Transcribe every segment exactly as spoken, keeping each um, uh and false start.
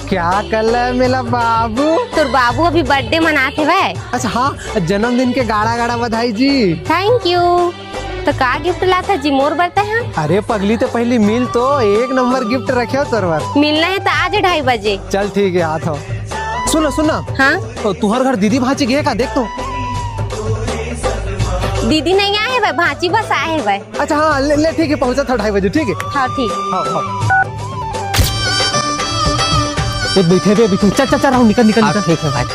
क्या कर ले मेला बाबू? तोर बाबू अभी बर्थडे मनात हेवय। अच्छा हाँ, जन्मदिन के गाड़ा गाड़ा बधाई जी। Thank you. तो का गिफ्ट लाथा जी मोर बर तैं हा? अरे पगली, तो पहली मिल तो, एक नंबर गिफ्ट रखे हो तोर बर। मिलना है तो आज ढाई बजे। चल ठीक है, आत हो। सुन ना, सुन ना। हाँ? ओ, तुहर घर दीदी भांची गे का, देख तो। दीदी नहीं आए हेवय, भांची बस आए हेवय। अच्छा हाँ, ले, ले ठीक है, पहुंचा था ढाई बजे, ठीक है। हाँ ठीक। हाँ हाँ। ये बैठे बे, बैठे। चल चल चल, राहुल निकल निकल हाँ, निकल। ठीक है भाई।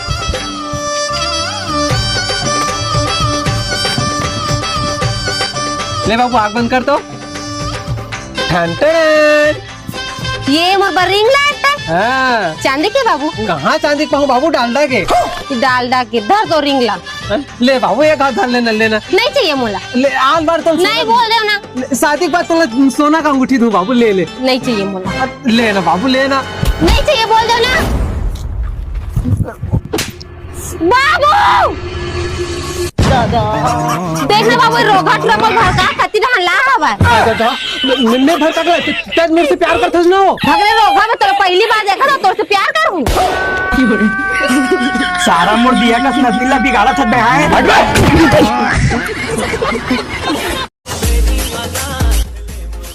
ले बाबू, आग बंद कर तो। ठन ठन। ये मोर बर रिंग लाइट है। हाँ। चांदी के बाबू? कहाँ चांदी के पाहूँ बाबू, डालडा के। डालडा के, धर तो रिंग ला। हाँ? ले बाबू, एक हाथ धर लेना, लेना। नहीं चाहिए मोला। ले, आज बार तुम नहीं बोल रहे हो ना। ले, शादी के बाद तुम सोना का अंगूठी दूँ बाबू, ले ले। नहीं चाहिए मोला। ले ना बाबू, ले ना। नहीं चाहिए बोल रहे हो ना। बाबू! दादा। देख ना बाबू, रोगहा टूरा मोर भड़का खातिर हल्ला हवय। दादा, मैं, मैं भड़का के, तें मेरे से प्यार करथस ना हो? भगरे रोगहा, मैं तोला पहली बार देखा था, तोर से प्यार करूँ। सारा मोर दिया का नसीब ला बिगाड़ा था बे, हाँ?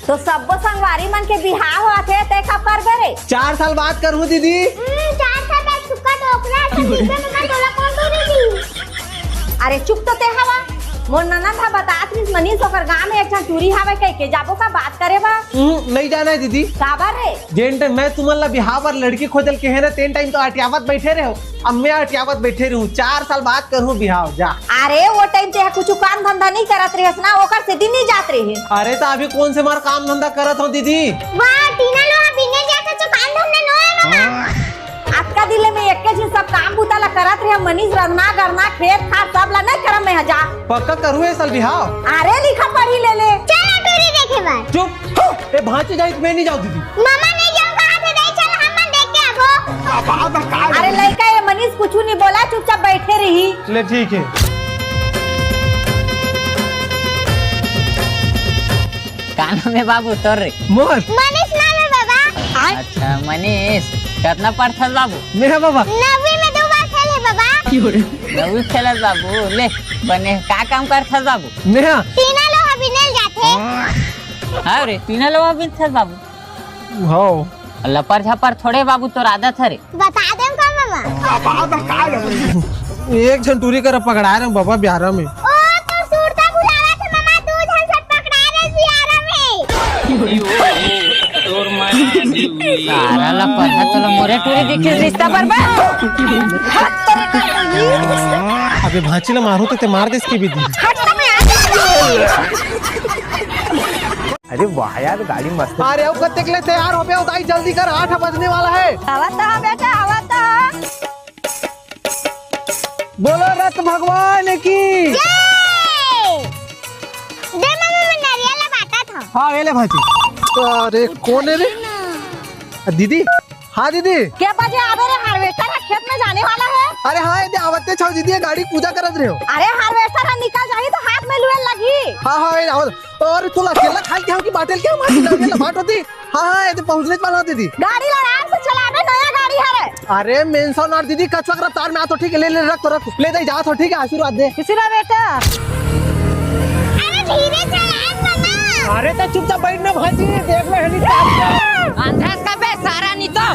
तो सब्बो संगवारी मन के बिहाव होवत हे, तें कब करबे रे? चार साल बाद करहूँ दीदी। हम्म, चार साल बाद सुक्का डोकरा असन दिखबे मम्मा, तोला कौन दूरी दी? अरे चुप तो तें हवा। मोर ननद ह बतात रिहिस मनीष ओकर गांव में एक झन टूरी हावय कहिके, जाबो का बात करे बर? हम्म, नहीं जाना है दीदी। काबर रे? जेन टाइम मैं तुमन ला बिहाव बर लड़की खोजल के हे ना, तेन टाइम तो अटियावत बैठे रहे हो। अब मैं अटियावत बैठे रहूं, चार साल बाद करहूं बिहाव, जा। अरे, वो टाइम तें कुछ काम धंधा नहीं करत रहेस ना, ओकर सेती नहीं जात रहे। अरे, तो अभी कौन से मार काम धंधा करत हो दीदी? वाह, टीना लोहा बिने जात हो, तो काम धंधा नो है मामा। अतका दिन ले मैं एक्के झिन सब काम बूता ला करत रहे, मनीष रंधना गरना, खेत खार सब ला नहीं करम मैं ह जा। पक्का करू ए साल बिहाव? अरे, लिखा पढ़ी ले ले। चल टूरी देखे बर। चुप। ए भांची जाई त मैं नहीं जाऊं दीदी। मामा नहीं जाऊं कहा थे, नहीं चल हम मन देख के आबो। अरे लइका, ये मनीष कुछ नहीं बोला, चुपचाप बैठे रही। ले ठीक है। का नाम है बाबू तोर रे? मोर। मनीष नाम है बाबा। अच्छा मनीष, कितना पढ़थस बाबू? मैं बाबा। नवीं में दो बार फेल है बाबा। नवीं फेल है बाबू, ले बने का काम करथस बाबू? मैं टीना लोहा बिनेल जाथे। हाँ रे, टीना लोहा बिनथस बाबू। हाँ। लपर झपर थोड़े बाबू, तोर आदत हरे। बता देम का मामा? एक झन टूरी करा पकड़ाए रहे बाबा बिहारा में। ओ, तो सूरता बुलावा थे मामा, दू झन से पकड़ाए रहे बिहारा में। सारा लपर है, तोला मोरे टूरी दिखे रिश्ता बर्बाद। अबे भांची ला मारू तो ते मार देस के भी दी। अरे वाह यार, गाड़ी मस्त है। अरे, अब कब तक ले तैयार हो गया, उताई जल्दी कर, आठ बजने वाला है। आवत हा बेटा, आवत हा। बोलो रथ भगवान की। जय। दे मम्मी, मैं नारियल बांटत हूँ। हाँ, ये ले भांची। अरे, कौन है रे? दीदी, हाँ दीदी। के बजे आवे रे, harvester ह खेत में जाने वाला है। अरे हाँ, ये आवते छाव दीदी, ये गाड़ी पूजा करत रहे हो। अरे harvester ह निकल जाही तो हाथ में लुए लगी। हाँ हाँ, ये आवत। अरे तोला अकेला खाए के हो कि बांटे ल के हो, माटी लगे ला बांट होती। हाँ हाँ, ये तो पहुँचने वाला हो दीदी। गाड़ी ला आराम से चलाबे, नया गाड़ी हरे। अरे मेंशन और दीदी, कचवा के रफ्तार में आ तो ठीक है, ले ले रख तो रख, ले दे जा तो ठीक है, आशीर्वाद दे। खुशी रह बेटा। अरे धीरे चला मामा। अरे तो चुपचाप बैठ ना भांची, देख ले हेली। अंधरस का बे सारा नहीं तो।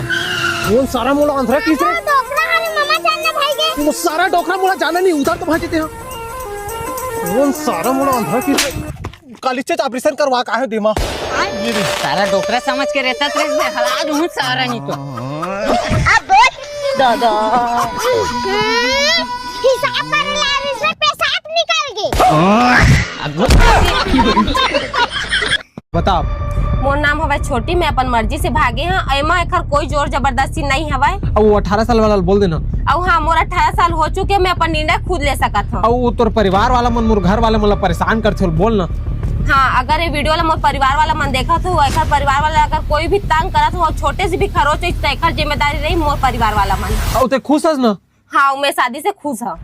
कौन सारा मोला अंधरा किस रे? डोकरा हरे मामा, चल ना भाई के। वो सारा डोकरा मोला जाना नहीं, उधर तो भांची ते। कौन सारा मोला अंधरा किस रे? काली चेच ऑपरेशन करवा का है देमा। सारा डोकरा समझ के रहता तो मैं हला दूं सारा नहीं तो। अब बोल। दादा। हिसाब कर ला रे, इसमें पेशाब निकल गए। बता। मोर नाम हवय छोटी, मैं अपन मर्जी से भागे हंव। एमा एखर कोई जोर जबरदस्ती नहीं हवय। अब वो अठारह साल वाला ल बोल देना। अउ हाँ, मोर अठारह साल हो चुके, मैं अपन निर्णय खुद ले सकत हंव। अउ वो तोर परिवार वाला मन, मोर घर वाले मन ला परेशान करथे, बोल ना। हाँ, अगर ये वीडियो ला मोर परिवार वाला मन देखत हो, एखर परिवार वाला अगर कोई भी तंग करत हो, छोटे से भी खरोच होइस, त एखर जिम्मेदारी रही मोर परिवार वाला मन। अउ ते खुश हस ना? हाँ, मैं शादी से खुश हूँ।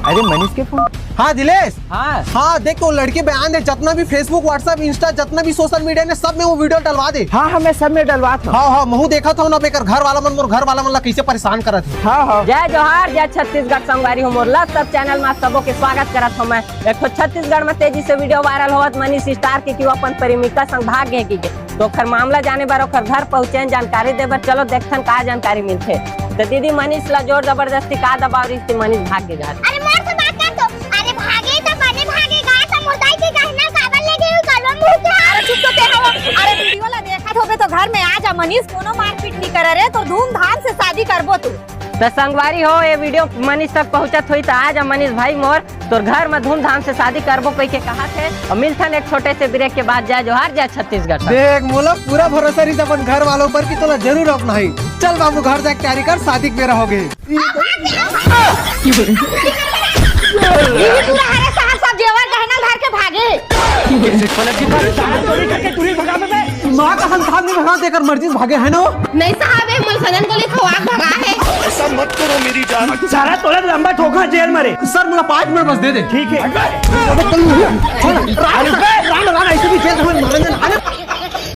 अरे मनीष के फोन। हाँ दिलेश। हाँ। हाँ देख, वो लड़की बयान दे, जितना भी Facebook, WhatsApp, Insta, जितना भी सोशल मीडिया ने, सब में वो वीडियो डलवा दे। हाँ हाँ, मैं सब में डलवा था। हाँ हाँ, महू देखा था ना, एकर घर वाला मन, मोर घर वाला मन ला कैसे परेशान करत है। हाँ हाँ। जय जोहार, जय छत्तीसगढ़ संगवारी हो मोर लव सब चैनल में सबो के स्वागत करत हूँ मैं। एक ठो छत्तीसगढ़ में तेजी से वीडियो वायरल होवत मनीष स्टार के कि वो अपन प्रेमिका संग भाग गए की। तो ओखर मामला जाने बर ओखर घर पहुंचे, जानकारी दे बर चलो देखथन का जानकारी मिलथे। तो दीदी, मनीष ला जोर जबरदस्ती का दबाव रहिस ते मनीष भाग गे घर। अरे मोर से बात कर तो। अरे भागे तो बने भागे, गाय समुदाय के गहना काबर ले गए, गलवा मुंह के। अरे चुप तो ते हवा। अरे वीडियो ला देखत होबे तो घर में आ जा मनीष, कोनो मारपीट नहीं करे रे, तो धूमधाम से शादी करबो तू। तो संगवारी हो, ये वीडियो मनीष तक पहुंचत होई तो आ जा मनीष भाई मोर, तोर घर में धूमधाम से शादी करबो कह के कहा थे। और मिलथन एक छोटे से ब्रेक के बाद। जय जोहार, जय छत्तीसगढ़। देख मोला पूरा भरोसा रहिस अपन घर वालों पर कि तोला जरूर अपनाही। चल बाबू, घर जाके तैयारी कर, शादी के बेरा हो गए। ये पूरा हरे शहर सब जेवर गहना धर के भागे। माँ का संतान नहीं भगा देकर मर्जी से भागे है ना वो। नहीं साहब, ये मुलखनन को लिखवा भगा है। ऐसा मत करो मेरी जान। सारा तोला लंबा ठोका जेल में रे। सर, मोला पाँच मिनट बस दे दे। ठीक है। राम, राम, राम, ऐसे भी जेल में मारेंगे ना।